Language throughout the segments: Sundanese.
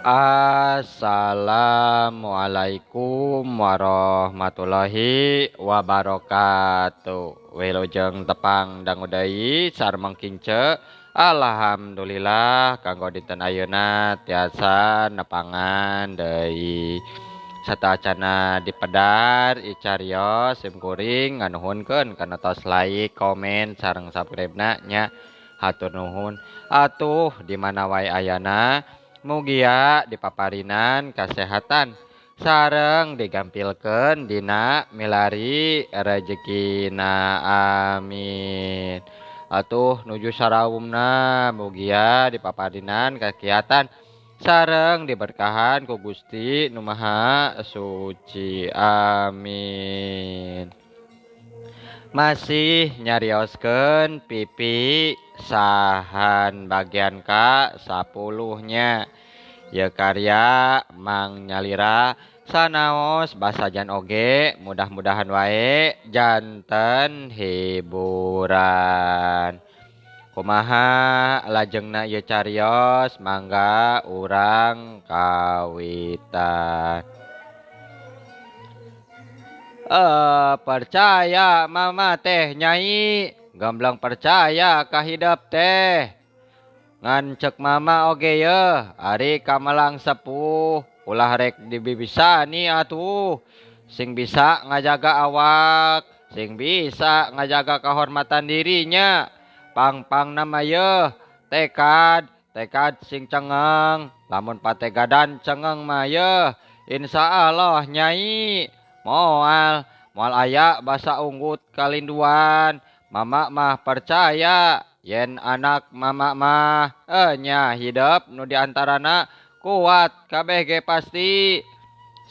Assalamualaikum warahmatullahi wabarakatuh. Wilujeng tepang dangu deui sareng kince. Alhamdulillah kanggo dinten ayeuna tiasa nepangan deui. Satacana dipedar icarios sim kuring nganuhunkeun kana tos like, komen sareng subscribe-na nya. Hatur nuhun. Atuh di mana wae ayana mugia dipaparinan kasehatan sareng digampilkeun dina milari rejekina, amin. Atuh nuju saraumna mugia dipaparinan kakiatan sareng diberkahan ku Gusti Nu Maha Suci, amin. Masih nyarioskeun pipi sahan bagian ka 10-nya. Ieu karya Mang Nyalira sanaos basajan oge, mudah-mudahan wae janten hiburan. Kumaha lajengna ieu carios, mangga urang kawitan. Percaya mama teh nyai, gamblang percaya ka hidep teh. Ngan cek mama oge ye, ari kamelang sepuh, ulah rek dibibisani atuh. Sing bisa ngajaga awak, sing bisa ngajaga kehormatan dirinya. Pang-pang nama ye, tekad, tekad sing cengeng. Lamun pategadan cengeng mah ye, insya Allah nyai. Moal, moal aya basa unggut kalinduan. Mama mah percaya yen anak mama mah nya hidep nu diantarana kuat kabeh ge pasti.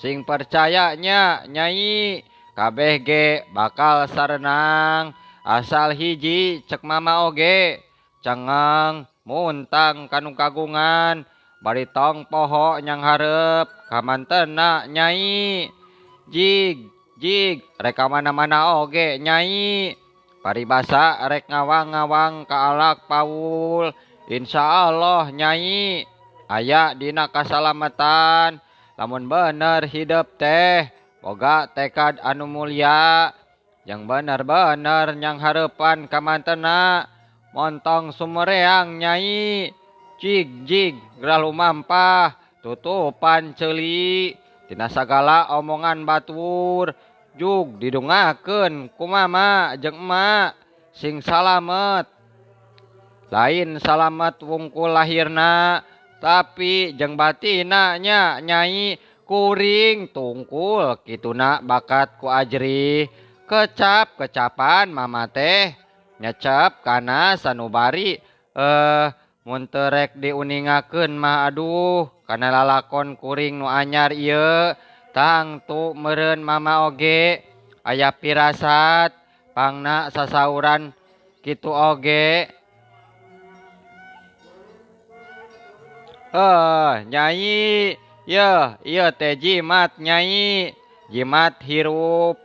Sing percayanya nyai, kabeh ge bakal sarenang. Asal hiji cek mama oge, cengeng muntang kanu kagungan, bari tong poho nyang hareup kamantena nyai. Jig jig rek ka mana-mana oge nyai, paribasa rek ngawang-ngawang ka alak paul. Insya Allah nyai aya dina kasalamatan. Lamun bener hidep teh boga tekad anu mulia, yang bener-bener nyang hareupan kamantena. Montong sumereang nyai, jig jig gerah lumampah tutupan ceuli tina sagala omongan batur. Jug didungakeun ku mama jeung emak sing salamet. Lain salamet wungkul lahirna, tapi jeung batina nya nyai. Kuring tungkul kituna bakat ku ajri. Kecap kecapan mama teh nyecep kana sanubari. Mun teu rek diuningakeun mah aduh, kana lalakon kuring nu anyar ieu. Tangtu meureun mama oge aya pirasat pangna sasauran kitu oge. Nyai, yeuh ieu teh jimat nyai, jimat hirup.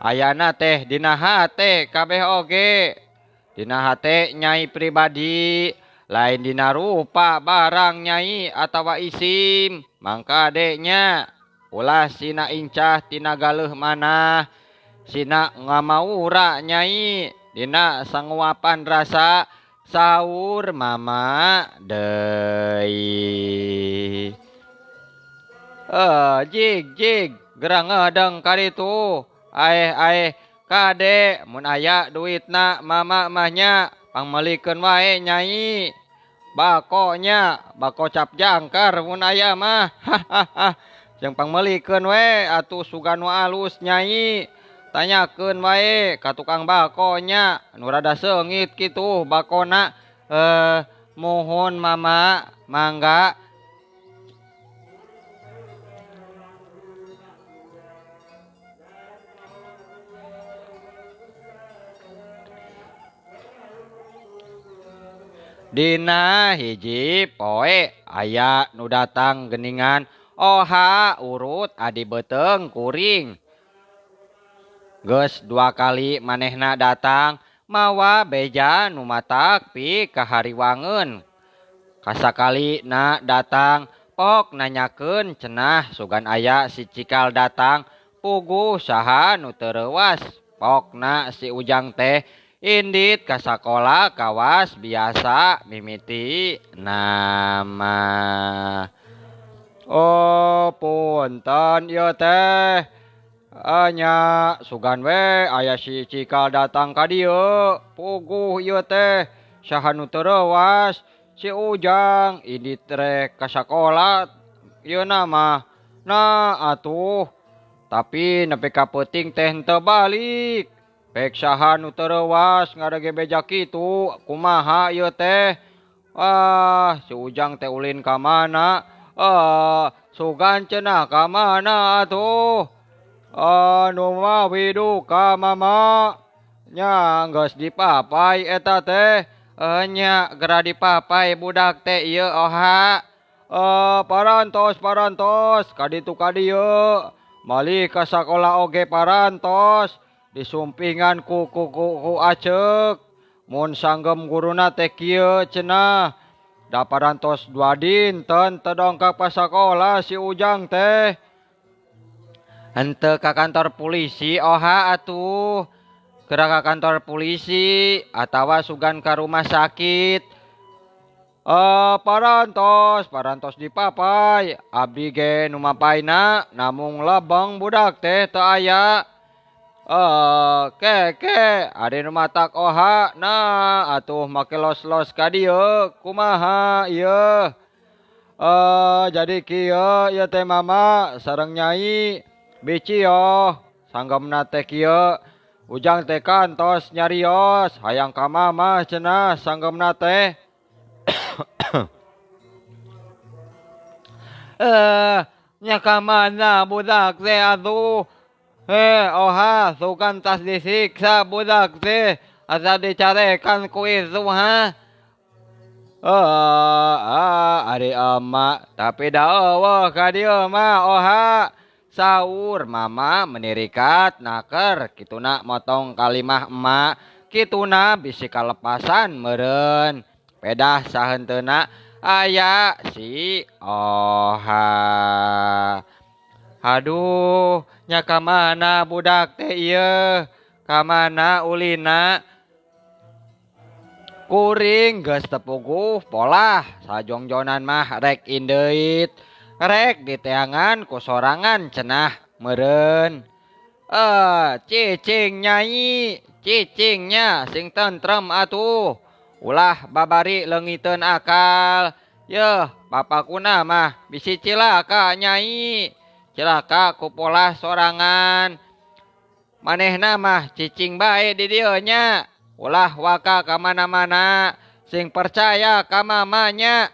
Ayana teh dina hate kabeh oge, dina hate nyai pribadi, lain dina rupa barang nyai atawa isim. Mangka adeknya ulah sina incah tina galeuh manah, sina ngamaura nyai dina sanguapan rasa saur mama deui. Jig jig gerang ngedeng kaditu. Aeh aeh kade mun aya duitna mama mah nya pangmeulikeun wae nyai. Bakonya bako cap jangkar mun aya mah. Hahaha. Jeung pangmeulikeun we atuh sugan nu alus nyai. Tanyakeun wae ka tukang bakonya nu rada seungit kitu bakona. Mohon mama mangga. Dina hiji poe aya nu datang geningan oha urut adi beuteung kuring. Geus 2 kali manehna datang mawa beja nu matak pi kahariwangeun. Kasakali na datang Pok nanyakeun cenah sugan aya si Cikal datang puguh saha nu teu reuwas. Pokna si Ujang teh indit ka sakola kawas biasa mimiti nama. Oh punten ieu teh. Nya sugan we aya si Cikal datang ka dieu. Puguh ieu teh saha nu teu reuwas. Si Ujang indit rek ka sakola ieu mah. Nah atuh tapi nepi ka peuting teh henteu balik. Pek saha nu teu reuwas ngarege beja kitu kumaha ieu teh. Ah si Ujang teh ulin ka mana? Ah sugan cenah ka mana atuh? Anu mawi duka mama. Nya geus dipapai eta teh. Nya gera dipapai budak teh ieu oha. Parantos parantos kaditu ka dieu. Malih ka sakola oge parantos disumpingan ku ku ku, ku aceuk. Mun sanggem guruna teh kieu cenah. Da parantos 2 dinten teu dongkap ka sakola si Ujang teh. Henteu ka kantor polisi oha atuh. Geura ka kantor polisi atawa sugan ka rumah sakit. Parantos, parantos dipapai. Abdi ge nu mapaina namung lebeng budak teh teu aya. Ke ari nu matak oha nah atuh make los-los ka dieu kumaha ieu. Jadi kieu ieu teh mama sareng nyai bici yoh sanggemna teh kieu. Ujang teh kantos nyarios hayang ka mama cenah sanggemna teh. Nya ka mana budak teh atuh. Oha sugan tas disiksa budak teh asa dicarekan ku itu ha. Ari emak tapi da eueuh ka dieu mah oha. Saur mama menirikat naker kituna motong kalimah emak kituna bisi kalepasan meureun. Pedah sahenteuna aya si oha. Aduh, nya ka mana budak teh ieu? Ka mana ulina? Kuring geus tepuguh polah sajongjonan mah rek indeuit. Rek diteangan ku sorangan cenah meureun. Cicing nyai, cicingnya sing tentrem atuh. Ulah babari leungiteun akal. Yeuh, bapakuna mah bisi cilaka nyai. Cilaka ku polah sorangan. Manehna mah cicing bae di dieu nya. Ulah waka ka mana-mana, sing percaya ka mamanya.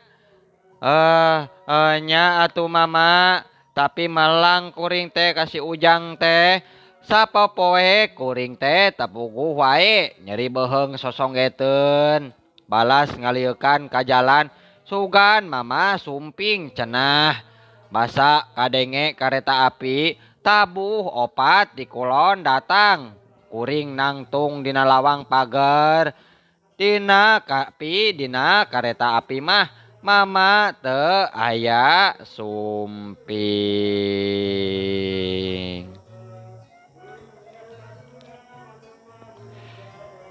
Nya atuh mama, tapi melang kuring teh ka si Ujang teh. Sapopoe kuring teh tepuguh wae nyeri beuheung sosonggeteun. Balas ngalieukan ka jalan sugan mama sumping cenah. Basa kadenge kareta api tabuh opat di kulon datang. Kuring nangtung dina lawang pagar. Dina kapi dina kareta api mah mama teu aya sumping.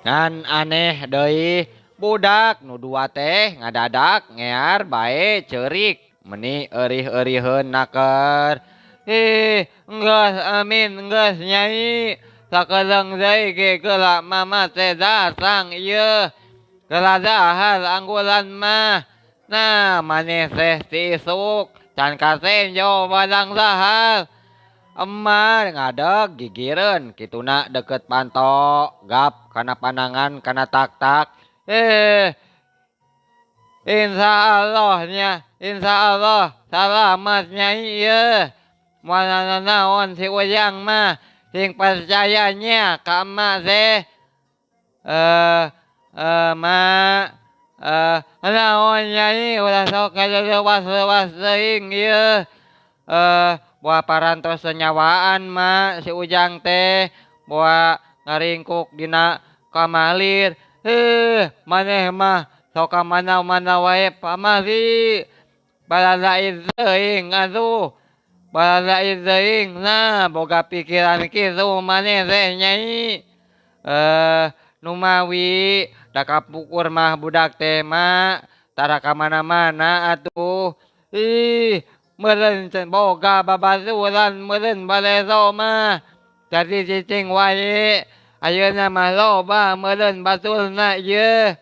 Ngan aneh deui budak nu dua teh ngadadak ngear bae ceurik meni eurih-euriheun naker. Ih, geus amin geus nyai. Sakedeung deui ge geula mama teh datang ieu. Geula dahar angguran mah. Nah, maneh teh ti isuk can katenjo badang dahar. Emak ngadeg gigireun kituna deket panto gap kana panangan kana tak-tak. Insya Allahnya, insya Allah salamat nyai ieu. Moal nanaon si Ujang mah sing percayanya ka emak teh. Mak, naon nyai ulah sok ngaleuwas-leuwas teuing ieu. Boa parantos senyawaan mak si Ujang teh boa ngaringkuk dina kamalir. Maneh mah sok ka mana-mana wae pamali. Balalaid teuing atuh. Balalaid teuing nah boga pikiran kitu maneh teh Nyai. Eh numawi da kapungkur mah budak teh ma tara ka mana-mana atuh. Ih meureun boga babaturan meureun bareto mah. Jadi cicing wae ayeuna mah loba meureun baturna ieu.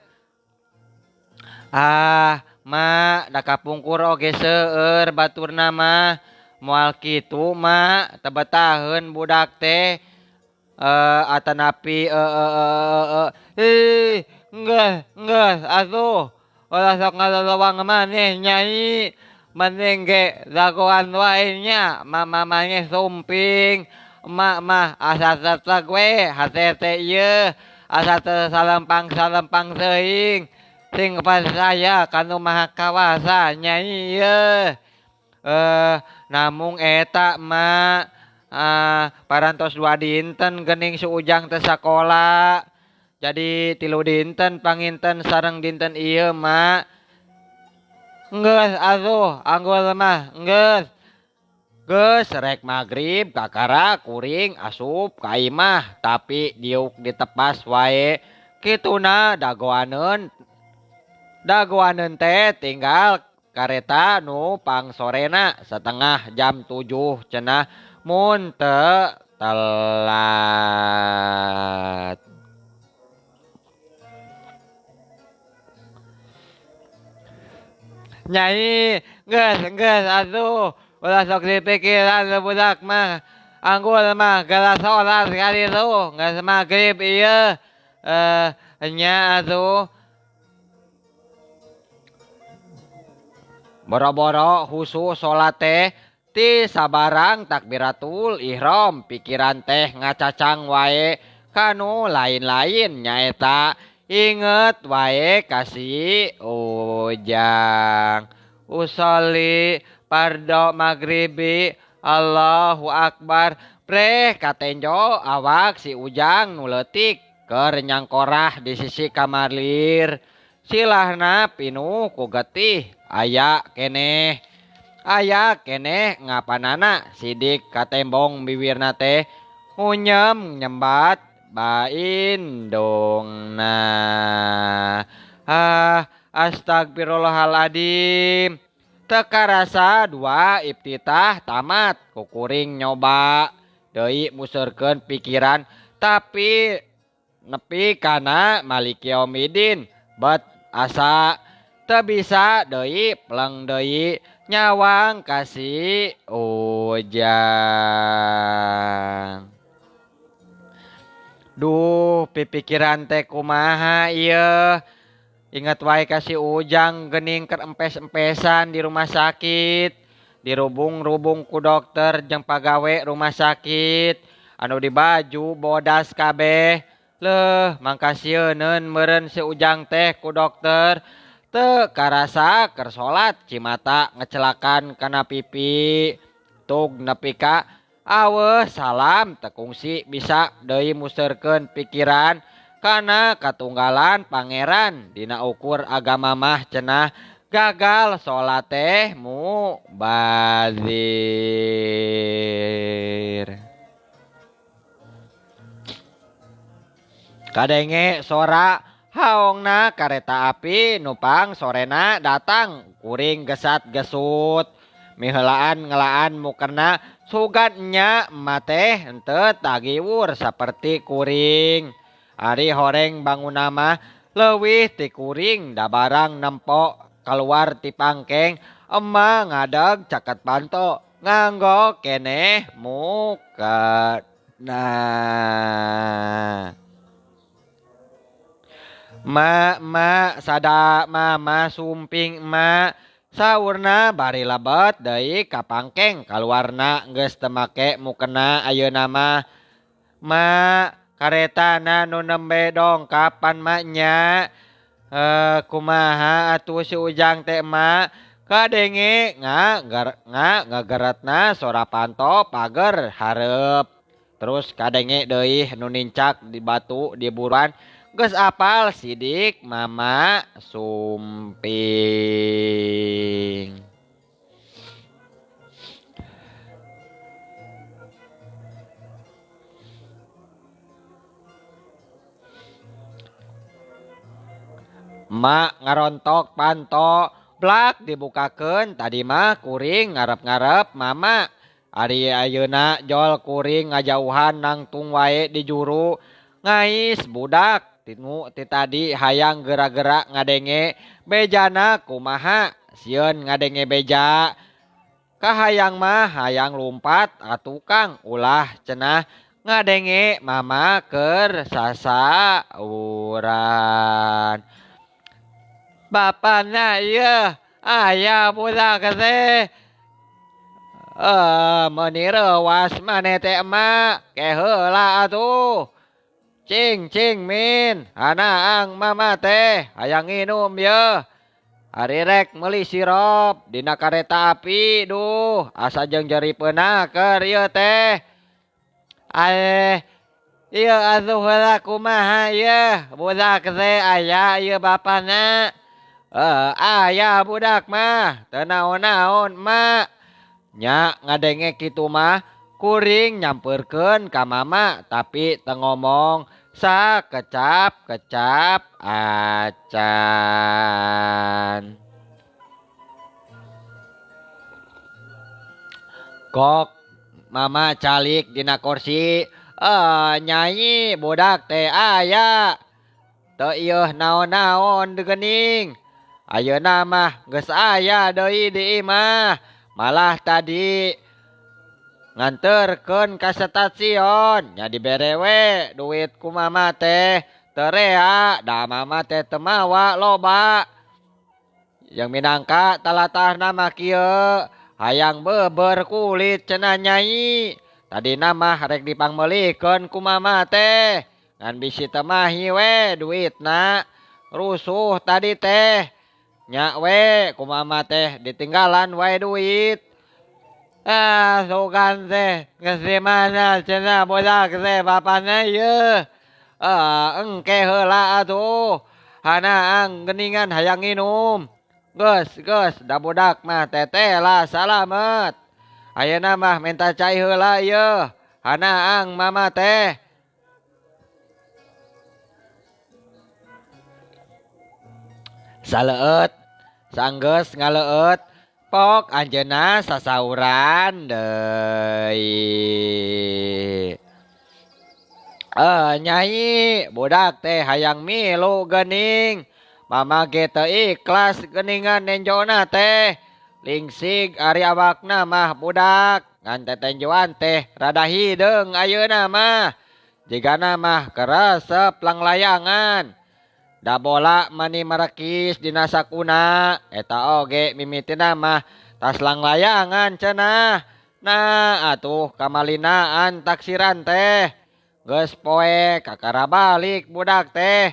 Ah ma da kapungkur oge seueur baturna mah moal kitu ma teu betaheun budak teh atanapi ih geus geus atuh ulah sok ngalolowang maneh Nyai mending ge dagoan wae nya mama maneh sumping emak mah asa teteg we hate teh ieu asa teu salempang-salempang teuing. Sing parcaya ka Nu Maha Kawasa Nyai ieu. Namung eta ma parantos dua dinten geuning si Ujang teh sakola. Jadi 3 dinten panginten sareng dinten ieu ma. Geus atuh anggul mah geus. Geus rek magrib kakara kuring asup ka imah tapi diuk ditepas wae kituna dagoaneun. Dagoaneun teh tinggal kareta nu pangsorena setengah jam 7 cenah mun teu telat. Nyai geus geus atuh ulah sok dipikiran budak mah anggul mah geura salat kaditu geus magrib ieu nya atuh. Boro-boro khusus salat teh ti sabarang takbiratul ihram pikiran teh ngacacang wae kanu lain-lain nyaeta inget wae ka si Ujang. Usolli pardo magribi Allahu akbar preh katenjo awak si Ujang nu leutik keur nyangkorah di sisi kamar lir. Silahna pinuh ku getih aya keneh ngapanana sidik katembong biwirna teh ngunyem nyembat baindongna. Ah astagfirullahaladzim. Teu karasa dua iftitah tamat kukuring nyoba deui museurkeun pikiran tapi nepi kana maliki yaumidin bet asa teu bisa deui pleng deui nyawang ka si Ujang. Duh pipikiran teh kumaha ieu. Ingat wae ka si Ujang geuning keur empes-empesan di rumah sakit, dirubung-rubung ku dokter jeung pagawe rumah sakit, anu dibaju bodas kabeh. Leuh mangkasieuneun meureun si Ujang teh ku dokter. Teu karasa keur salat cimata ngecelakan kana pipi. Tug nepi ka aweuh salam teu kungsi bisa deui museurkeun pikiran kana katunggalan pangeran dina ukur agama mah cenah gagal salat teh mubazir. Kadenge sora haongna kareta api nupang sorena datang kuring gesat gesut miheulaan ngelaan mukena sugan nya emak teh henteu tagiwur saperti kuring. Ari horeng bangunna mah leuwih ti kuring da barang nempo kaluar ti pangkeng emak ngadeg caket panto nganggo keneh mukena. Ma ma sada mama sumping ma saurna bari lebet deui ka pangkeng kaluarna geus teu make mukena ayeuna mah. Ma karetana nu nembe dongkapan ma nya. Kumaha atuh si Ujang teh ma kadenge ngageretna sora panto pager hareup. Terus kadenge deui nu nincak di batu di buruan geus apal sidik mama sumping. Emak ngarontok panto blak dibukakeun tadi mah kuring ngarep-ngarep mama. Ari ayeuna jol kuring ngajauhan nangtung wae di juru ngais budak tinu ti tadi hayang gera-gera ngadenge bejana kumaha sieun ngadenge beja. Kahayang mah hayang lumpat atukang ulah cenah ngadenge mama keur sasauran. Bapana ieu aya budak teh. Meuni reuwas maneh teh emak ke heula atuh. Cing cing min hanaang mama teh hayang nginum yeuh. Ari rek meuli sirop dina kareta api duh asa jeung jeri peunaker ieu teh. Aeh ieu atuh heula kumaha ieu budak teh aya ieu bapana. Aya budak mah teu naon-naon mak. Nya ngadenge kitu mah kuring nyampeurkeun ka mama tapi teu ngomong sakecap-kecap acan. Kok mama calik dina kursi, nyanyi budak teh aya. Teu ieuh naon-naon geuning. Ayeuna mah geus aya deui di imah. Malah tadi nganterkeun ka stasiun nya dibere we duit ku mama teh teu rea da mama teh teu mawa loba. Jeung minangka talatahna mah kieu hayang beber kulit cenah nyai. Tadina mah rek dipangmeulikeun ku mama teh ngan bisi teu mahi we duitna rusuh tadi teh. Nya we ku mama teh ditinggalan wae duit. Ah, sugan teh geus di mana cenah budak teh bapana ieu. Engke heula atuh. Hanaang geuningan hayang nginum. Geus geus da budak mah teteh lah salamet. Ayeuna mah minta cai heula ieu. Hanaang mama teh. Saleueut sanggeus ngaleueut pok anjeunna sasauran deui. Nyai budak teh hayang milu geuning. Mama ge teu ikhlas geuningan nenjona teh. Lingsig ari awakna mah budak ngan tetenjoan teh rada hideung ayeuna mah. Jigana mah keresep langlayangan. Da bola mani marekis dina sakuna eta oge mimitina mah tas langlayangan cenah. Nah atuh kamalinaan taksiran teh. Geus poe kakara balik budak teh.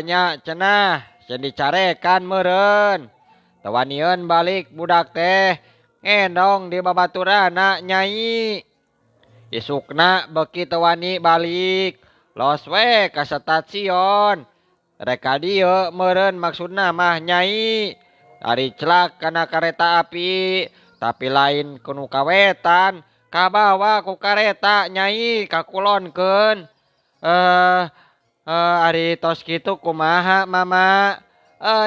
Nya cenah cenah dicarekan meureun. Teu wanieun balik budak teh ngendong di babaturana nyai. Isukna beuki teu wani balik los we ka stasiun. Rek ka dieu meureun maksudna mah nyai. Ari celak kana kareta api tapi lain kunu kawetan kabawa ku kareta nyai kakulonkeun. Ari tos kitu kumaha mama?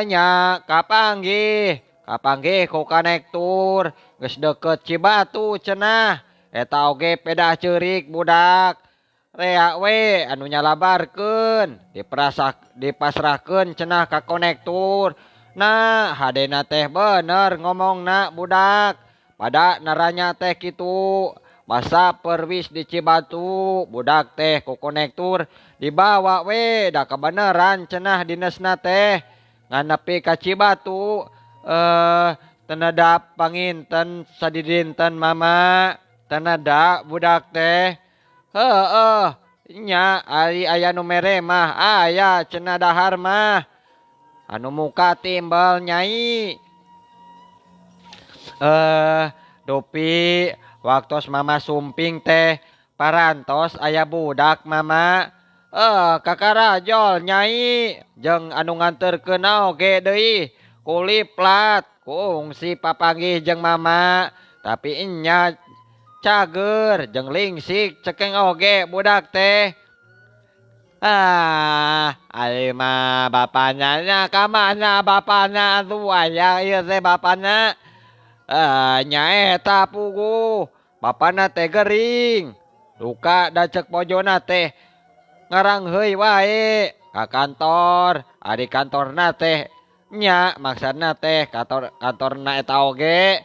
Nya kapanggih kapanggih ku konektur geus deukeut Cibatu cenah. Eta oge pedah ceurik budak. Rea we anu nyalabarkeun dipasrahkeun cenah ka konektur. Nah hadena teh bener ngomongna budak. Pada naranya teh kitu. Masa perwis di Cibatu budak teh ku konektur dibawa we da kebeneran cenah dinesna teh ngan nepi ka Cibatu. Tenedap panginten sadidinten mama teneda budak teh. Heueuh nya ari aya nu mere mah aya cenah dahar mah anu muka timbel nyai. Dupi waktos mama sumping teh parantos aya budak mama. Kakarajol nyai jeung anu nganterkeun oge deui kuliplat kungsi papanggih jeung mama tapi nya cager jeung lingsik cekeng oge budak teh. Ah, ari mah bapana nya ka mana bapana atuh aya ieu teh bapana. Ah, nyaeta puguh bapana teh gering. Duka da ceuk bojona teh ngarangheui wae ka kantor, ari kantorna teh nya maksudna teh kantorna eta oge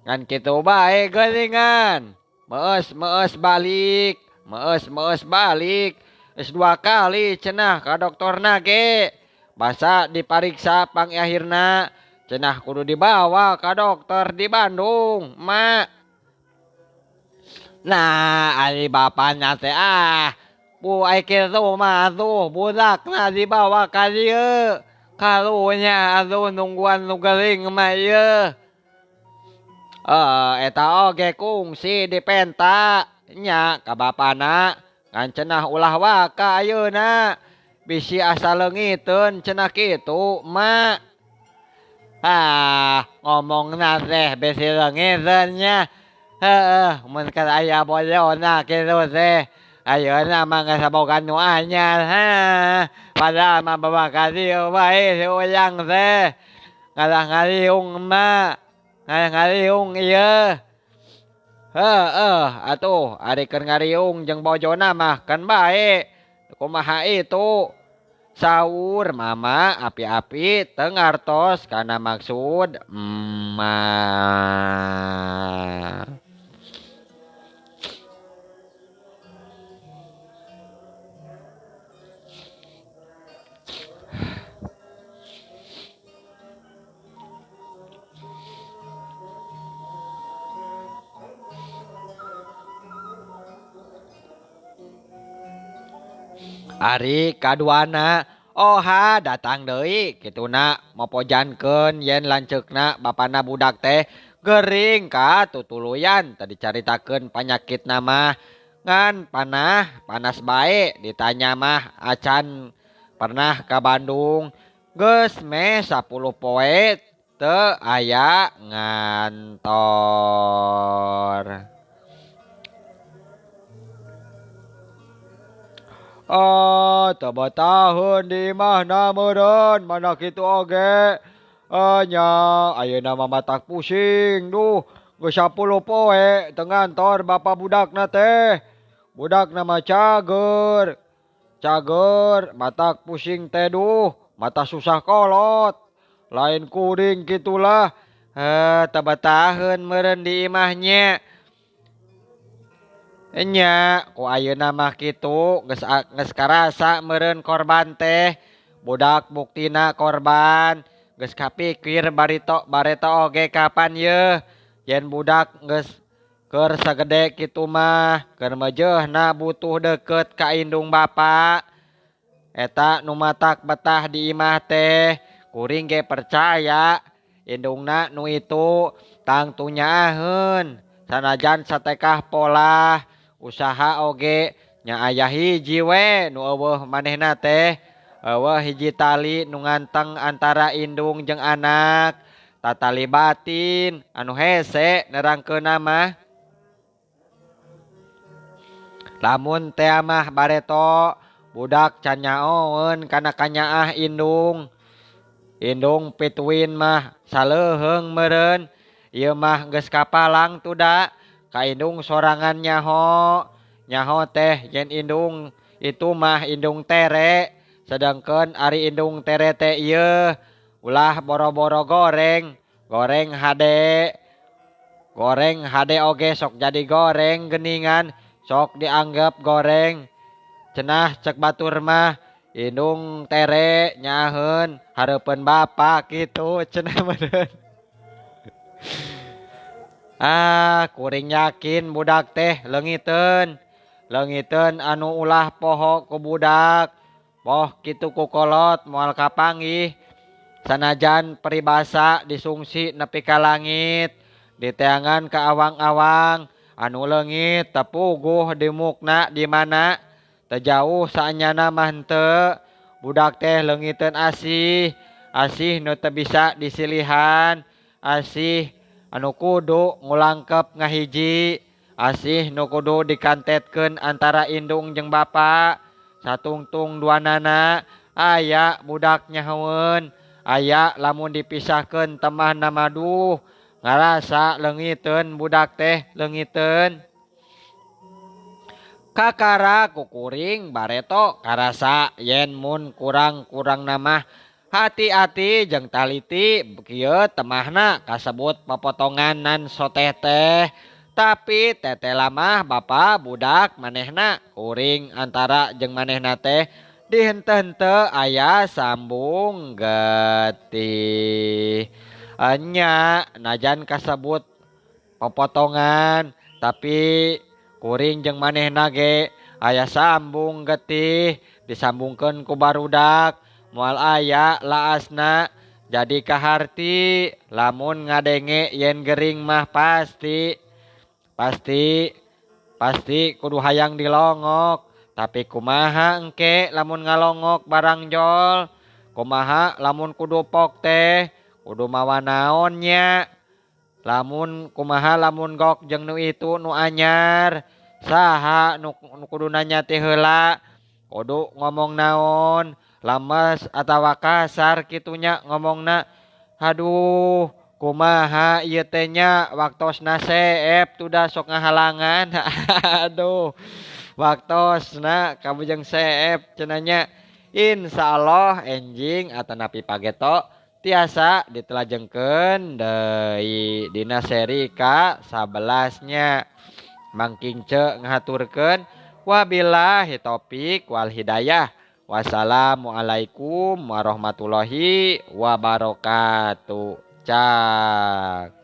ngan kitu bae geuningan. Meus-meus balik, meus-meus balik. Geus 2 kali cenah ka doktorna ge. Basa dipariksa pangakhirna cenah kudu dibawa ka dokter di Bandung, mak. Nah, ari bapana teh ah, bu ai kitu mah atuh budakna dibawa ka dieu. Karunya atuh nungguan nu gering mah ieu. Eta oge kungsi dipenta nya ka bapana. Ngan cenah ulah waka ayeuna bisi asa leungiteun cenah kitu mak. Ah, ngomongna teh bisi leungiteun nya. Heueuh, mun keur aya bojona kitu teh. Ayeuna mah geus boga nu anyar heuh. Padahal mah bawa ka dieu bae si Ujang teh. Ngalah ngariung mah. Ngalah ngariung ieu. Heueuh, atuh ari keur ngariung jeung bojona mah kan bae. Kumaha itu? Saur mama api-api teu ngartos kana maksud emak. Ari kaduana oha datang deui kituna mopojankeun yen lanceukna bapana budak teh gering ka tutuluyan tadi caritakeun panyakitna mah ngan panah panas bae ditanya mah acan pernah ka Bandung geus meh 10 poe teu aya ngantor. Ah, teu bataheun di imahna meureun mana kitu oge. Nya ayeuna mah matak pusing duh geus 10 poe teu ngantor bapa budakna teh. Budakna mah cager. Cager matak pusing teh duh, mata susah kolot. Lain kuring kitulah. Heuh, teu bataheun meureun di imahnya. Nya, ku ayeuna mah kitu geus karasa meureun korban teh. Budak buktina korban geus kapikir bareto oge kapan yeuh yen budak geus keur sagede kitu mah keur meujeuhna butuh deukeut ka indung bapa. Eta nu matak betah di imah teh kuring ge percaya indungna nu itu tangtu nyaaheun sanajan satekah polah usaha oge nya aya hiji we nu eueuh manehna teh eueuh hiji tali nu nganteng antara indung jeung anak tatali batin anu hese nerangkeunna mah. Lamun teh mah bareto budak can nyaoeun kana kanyaah indung. Indung pituin mah saleuheung meureun ieu mah geus kapalang tuda ka indung sorangan nyaho. Nyaho teh yen indung itu mah indung tere sedangkeun ari indung tere teh ieu ulah boro-boro goreng, goreng hade. Goreng hade oge sok jadi goreng geuningan, sok dianggap goreng. Cenah cek batur mah indung tere nyaheun hareupeun bapa kitu cenah meureun. Ah, kuring yakin budak teh leungiteun. Leungiteun anu ulah poho ku budak. Poh kitu ku kolot moal kapanggih. Sanajan peribasa disungsi nepi ka langit, diteangan ka awang-awang, anu leungit tepuguh di mukna di mana teu jauh saenyana mah henteu. Budak teh leungiteun asih, asih nu teu bisa disilihan, asih anu kudu ngulangkep ngahiji, asih nu kudu dikantetkeun antara indung jeung bapa. Satungtung duanana aya budak nyahoeun aya lamun dipisahkeun temahna maduh ngarasa leungiteun budak teh leungiteun. Kakara ku kuring bareto karasa yen mun kurang-kurangna mah hati-hati jeung taliti kieu temahna kasebut popotongan nan soteh teh. Tapi teteh lamah bapa budak manehna kuring antara jeung manehna teh dihenteu-henteu aya sambung getih. Enya najan kasebut popotongan tapi kuring jeung manehna ge aya sambung getih disambungkeun ku barudak moal aya laasna jadi kaharti lamun ngadenge yen gering mah pasti pasti pasti kudu hayang dilongok tapi kumaha engke lamun ngalongok barang jol kumaha lamun kudu pok teh kudu mawa naon nya lamun kumaha lamun gok jeung nu itu nu anyar saha nu kudu nanya teh heula kudu ngomong naon lemes atawa kasar kitunya ngomongna aduh kumaha ieu teh nya waktosna seep tudah sok ngahalangan aduh waktosna kabujeng seep cenah nya insyaallah enjing atanapi pageto tiasa ditelajengkeun deui dina seri ka 11 nya. Mang Kince ngahaturkeun wabillahi taufik wal hidayah. Wassalamualaikum warahmatullahi wabarakatuh. Cak.